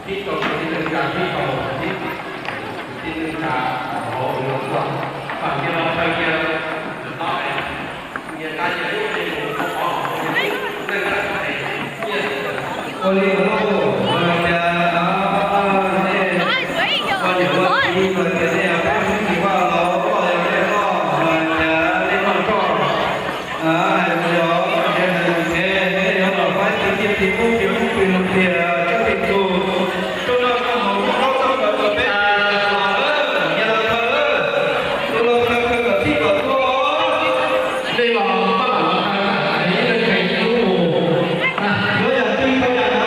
Tib tau tus tij neej tsa, tib tau tib tug tij neej tsa hauv ua tuaj, thaum nyias los kawg nyias, nyias nqa nyias lub qe mus ua qhov hauv ua neej tsa es nyias ua li ua lauj, ua li cas nej ua niam ua txiv ua tias nej peb tsis vaj los vaj yog nej noj, ua li cas nej noj toj. Hais yog ces hais yog ces nej yuav los faib tiv kiag tiv qub tiv qub tiv lus tias tsob tiv tus, tus no tus hauv tus nraub tus ntawd tus peb los lawm, nyias los khaws, tus los khaws khaws kom txhij kom tuag. Nej los pab mam los khaws na, ib leeg khaws ib lub mus. Yuav yam twg khaws yam na,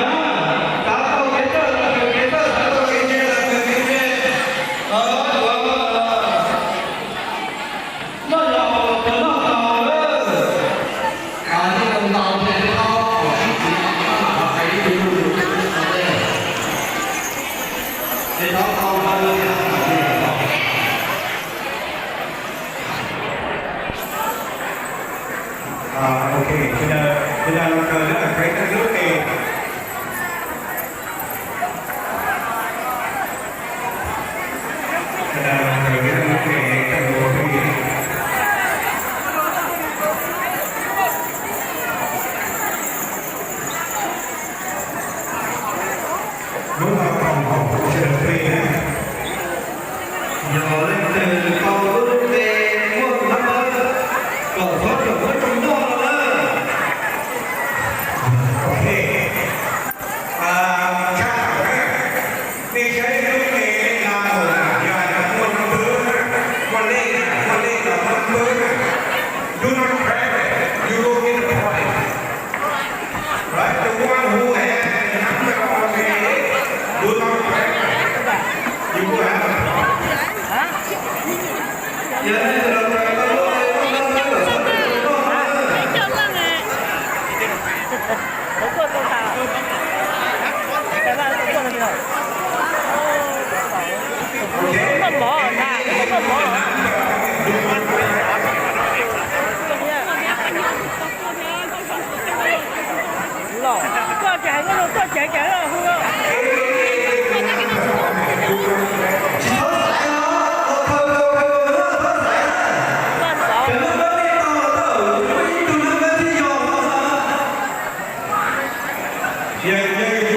xav tau kev txawj los khaws kev txawj, xav tau kev ntse los khaws kev ntse. Yuav noj yog puas noj tau lawm? Nej noj ntau ces nej tau kom sib txiv, mam los khaws ib lub mus. Ces thov tau ntau li. Ok, sawv daws, sawv daws los khaws, khaws lub qe. Hnub no tau pom sawv daws plig na, yog leej twg tau lub qe muaj tus nab pawg kom txhob txawm muab tsoo noj no na. Ok. Tshaj tawm na, nej saib lub qe nej nqa mus na, yog hais tias muaj nab pawg na, muaj lej na, muaj lej los muaj nab pawg na, do not crack it, you will get a prize. Right? The one who has the number on the, do not crack it. You will have a prize. Los, tuaj ces hais nkauj lus, tuaj ces hais nkauj lus. Tsis txhob xaiv os, los khaws khaws khaws los txhob xaiv na. Cov nab peb tau lawm, ib tug nab peb twb yog no na. Yog, yog, yog.